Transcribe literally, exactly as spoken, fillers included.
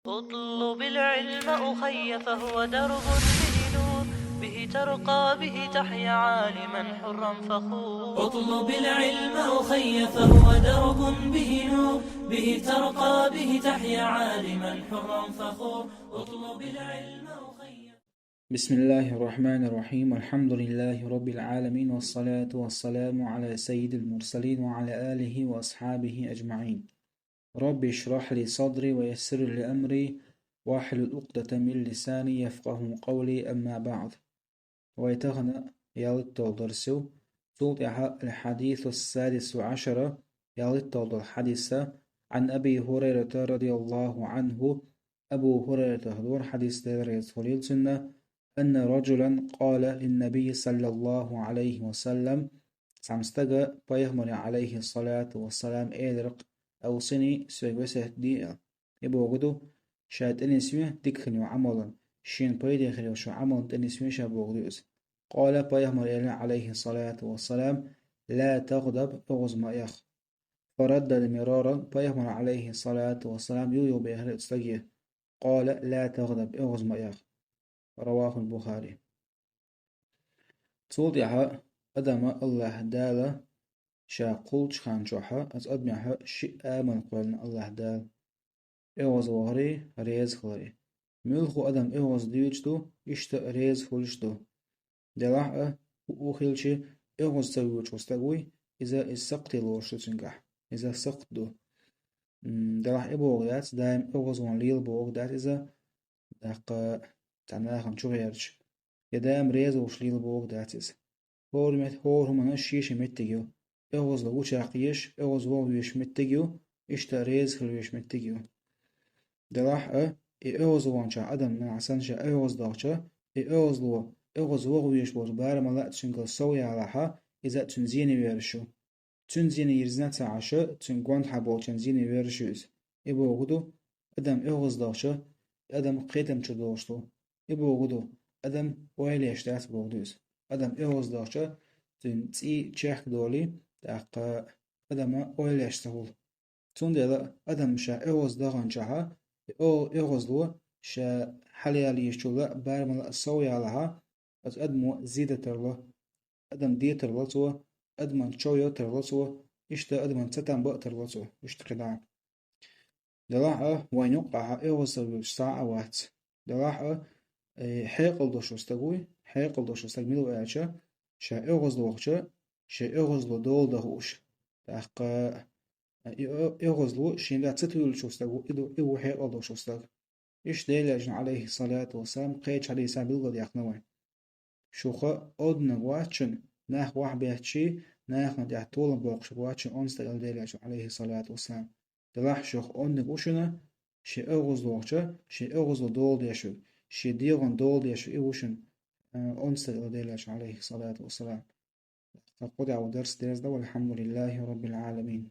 اطلب العلم أخي فهو درب به نور، به ترقى به تحيا عالما حرا فخور. اطلب العلم أخي فهو درب به نور، به ترقى به تحيا عالما حرا فخور. اطلب العلم أخي. بسم الله الرحمن الرحيم. الحمد لله رب العالمين، والصلاة والسلام على سيد المرسلين وعلى آله وأصحابه أجمعين. رب اشرح لي صدري ويسر لي أمري واحلل عقدة من لساني يفقهوا قولي، أما بعد. Вай тахана ялхитталгӀа дарс ю. Цул тӀаьхьа الحديث السادس عشر, ялхитталгӀа хьадис. عن أبي هريرة رضي الله عنه, Абу ХӀурайратах лур хьадис, Дела реза хуьлийла цунна, أن رجلا قال للنبي صلى الله عليه وسلم, цхьана стага пайхамаре, عليه الصلاة والسلام, элира: أوصني, соьга весет де, аьлла. И бохург ду, ша тӀенисве дика хинна йолча Ӏамалан, шена пайде хир йолча Ӏамалан тӀенисве ша бохург ду иза. قال, пайхамара элира, عليه الصلاة والسلام: لا تغضب, оьгӀаз ма Ӏех. فردد مرارا, пайхамара, عليه الصلاة والسلام, юх-юха бехира оцу стаге: قال: لا تغضب, оьгӀаз ма Ӏех. رواه البخاري. Цул тӀаьхьа адама АллахӀ Дала ша кхуллучу хан чохь, оцу адамехь шиъ амал кхоьллина АллахӀ Дала: оьгӀаз вахари, реза хилари. Муьлхха адам оьгӀаз дуьйлуш ду, иштта а реза хуьлуш ду. Делахь а, хӀуъу хилча, оьгӀаз ца вуьйлуш волу стаг вуй, иза, иза сакхте лоруш ду цуьнгахь. Иза сакхт ду. М, делахь и бохург дац, даим оьгӀаз ван лела бохург дац иза, тӀаккха цхьана нахана чу гӀерташ. Я даим реза волуш лела бохург дац иза. ХӀора мет-, хӀора хӀуманна шен-шен меттиг ю. ОьгӀазло гучуяккха езаш, оьгӀаз ваха везаш меттиг ю, иштта реза хила везаш меттиг ю. Делахь а, и оьгӀаз ваханчохь адам нагахь санна ша оьгӀаз дахча, и оьгӀазло, оьгӀаз ваха везаш болчу барамал а цуьнгара сов ялахь, иза а цуьнан зене верзаш ю. Цуьнан зене йирзина а ца Ӏаш, цуьнан гонаха болчун зене верзаш ю иза. И бохург ду, адам оьгӀаз дахча, адам кхетам чу долуш ду. И бохург ду, адам ойла еш дац бохург ду иза. Адам оьгӀаз дахча, цуьнан цӀий чехка долий, тӀаккха адама ойла еш ца хуьлу. Цундела адам ша оьгӀаз даханчохь, и о-, оьгӀазло ша хьалаяла езачул а барамал а сов ялахь, оцу адамо зен дан тарло, адам ден тарло цо, адаман чов ян тарло цо, иштта адаман цатам бан а тарло цо, иштта кхидӀа. Делахь а, вайн юккъехь оьгӀаз ца вуьйлуш цхьа а вац. Делахь а, э, хьекъал долуш волу стаг вуй, хьекъал долуш волу стаг мила ву аьлча, ша оьгӀаз вахча, шен оьгӀазло дола дан хууш. ТӀаккха, э, и о-, оьгӀазло шен да ца туьйлуш волу стаг ву, и ду, и ву хьекъал долуш волу стаг. Иштта Делан Элчано, Ӏалайхиссалату вассалам, кхечу хьадисехь билгалдаьккхина вайн. Шух онданиг вац шуна, нах вахьбетташ, нахана тӀехь толам боккхуш вац шуна онда стаг, аьлла Делан Элчано, Ӏалайхиссалату вассалам. Делахь шух онданиг ву шуна, шен оьгӀаз вахча, шен оьгӀазло дола деш верг, шен дегӀан дола деш верг, и ву шуна, а, онда стаг, аьлла Делан Элчано, Ӏалайхиссалату вассалам. Ткъа кху тӀехь ву дарс дерзадо, والحمد لله رب العالمين.